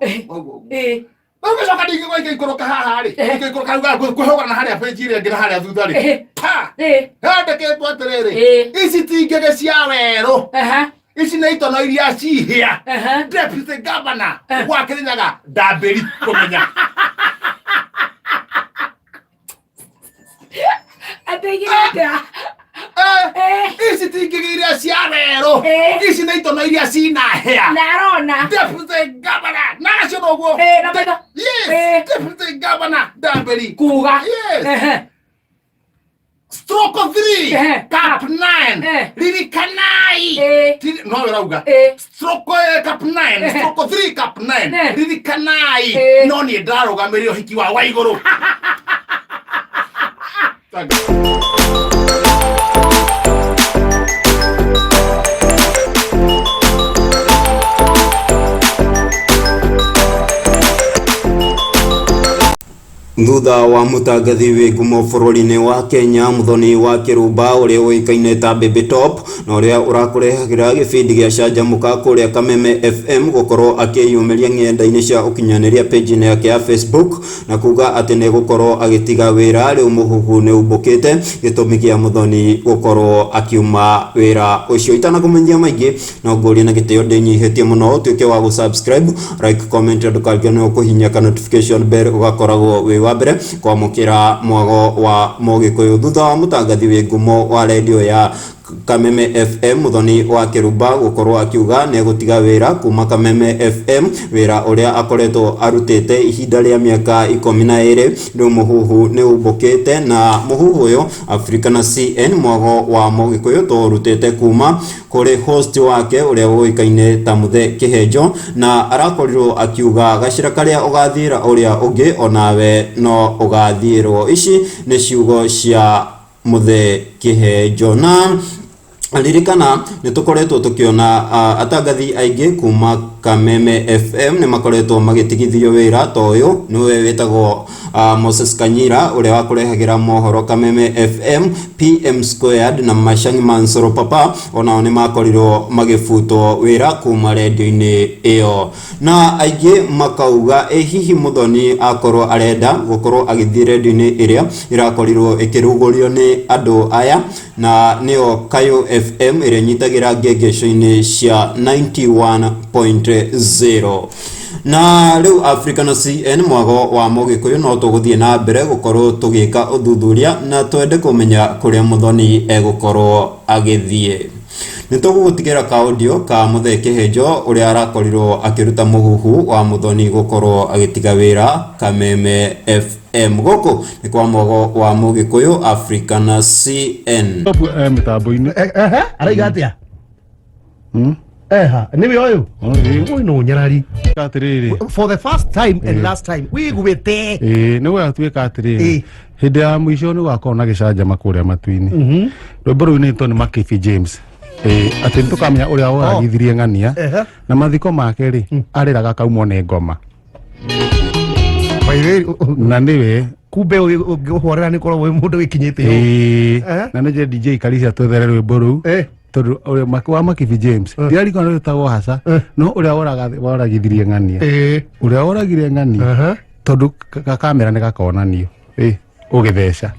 Ũguo ũguo. Ĩĩ. Rĩu ngĩcoka ningĩ gũikũrũka haha rĩ, Eh. ngĩikũrũka rĩu kwĩhũgana na harĩa benji ĩrĩa ĩngĩ na harĩa thutha rĩ. Eh. Pa! Ĩĩ. Handĩkĩtwo atĩrĩrĩ, Ĩĩ. ici ti ngĩgĩ cia werũ, Aha. ici nĩ itono iria cihĩa. Aha. Deputy Governor Eh. wa Kĩrĩnyaga ndambĩri kũmenya. Ateigire atĩa? Eh, Eh. ici ti ngĩgĩ iria cia werũ, Eh. ici nĩ itono iria cina hĩa. Na arona. Deputy Governor, na acio noguo. Eh, na maitho. Yes, Eh. Deputy Governor Ndambĩri. Kuga. Yes. Ehe. Stroke 3 Eh. cap 9 Eh. ririkanai Eh. no we rauga Eh. stroke cap 9 Eh. stroke 3 cap 9 Eh. ririkanai Eh. no niĩ ndarũgamĩrĩire ũhiki wa Waigũrũ. Thank you. Thutha wa mũtangathi wĩ ngumo bũrũri-inĩ wa Kenya Muthoni wa Kĩrumba ũrĩa ũĩkaine ta Baby Top na ũrĩa ũrakũrehagĩra gĩbindi gĩa Canjamũka kũrĩa Kameme FM gũkorwo akĩyumĩria ng'enda-inĩ cia ũkinyanĩria page-inĩ yake ya Facebook na kuga atĩ nĩ egũkorwo agĩtiga wĩra rĩu mũhuhu nĩ umbũkĩte gĩtũmi kĩa Muthoni gũkorwo akiuma wĩra ũcio. Itanakũmenyithia maingĩ no ngũrie na gĩtĩo ndĩnyihĩtie mũno ũtuĩke wa gũ subscribe, like, comment na ndũkariganĩrwo kũhihinya ka notification bell ũgakoragwo wĩ wa mbere kwamũkĩra mwago wa Mũgĩkũyũ. Thutha wa mũtangathi wĩ ngumo wa redio ya Kameme FM Muthoni wa Kĩrumba gũkorwo akiuga nĩ egũtiga wĩra kuma Kameme FM wĩra ũrĩa akoretwo arutĩte ihinda rĩa mĩaka 12 rĩu mũhuhu nĩ umbũkĩte na mũhuhu ũyũ Africa na CN mwago wa Mũgĩkũyũ tũũrutĩte kuma kũrĩ host wake ũrĩa ũĩkaine ta Mũthee Kĩhenjo na arakorirwo akiuga gacĩra karĩa ũgathiĩra ũrĩa ũngĩ onawe no ũgathiĩrwo. Ici nĩ ciugo cia Mũthee Kĩhenjo na ririkana nĩ tũkoretwo tũkĩona atangathi aingĩ kuma Kameme FM nĩ makoretwo magĩtigithio wĩra ta ũyũ nĩwe wĩtagwo Moses Kanyira ũrĩa wakũrehagĩra mohoro Kameme FM, PM Squared na Machangi Mansoro Papa onao nĩ makorirwo magĩbutwo wĩra kuma redio-inĩ ĩyo na aingĩ makauga ĩ hihi Muthoni akorwo arenda gũkorwo agĩthiĩ redio-inĩ ĩrĩa ĩrakorirwo ĩkĩrugũrio nĩ andũ aya na nĩyo Kayũ FM ĩrĩa ĩnyitagĩra ngengeco-inĩ cia 91.0. Na rĩu Africa na CN mwago wa Mũgĩkũyũ no tũgũthiĩ na mbere gũkorwo tũgĩka ũthuthuria na twende kũmenya kũrĩa Mũthoni egũkorwo agĩthiĩ. Nĩ tũgũgũtigĩra ka audio ka Mũthee Kĩhĩnjo ũrĩa arakorirwo akĩruta mũhuhu wa Mũthoni gũkorwo agĩtiga wĩra Kameme FM. Gũkũ nĩ kwa mwago wa Mũgĩkũyũ Africa na CN. Top mĩtambo-inĩ. Ehe, araiga atĩa? Eha, nĩwe ũyũ? Ũyũ no nyarari. Atĩrĩrĩ. For the first time and last time, wĩiguĩte. Ĩĩ, nĩ gũgatuĩka atĩrĩrĩ. Hĩndĩ ya mũico nĩ gũgakorwo na gĩcanjama kũrĩa matu-inĩ. Rwĩmbo rũu nĩtwo nĩ Makibi James. Ĩĩ, atĩ nĩ tũkamenya ũrĩa woragithirie ng'ania na mathiko make rĩ, arĩraga akaumwo nĩ ngoma. By the way, Na nĩwe kumbe ũngĩhorera nĩ korwo wĩ mũndũ wĩkinyĩte ũũ. Ĩĩ, na nĩ DJ Karisa twethere rwĩmbo rũu. Tondũ ũrĩa wa Makibi James ndirarikana rwĩtagwo haca no ũrĩa woragithirie ng'ania ũrĩa woragire ng'ania tondũ gakamera nĩ gakonanio ũgĩtheca.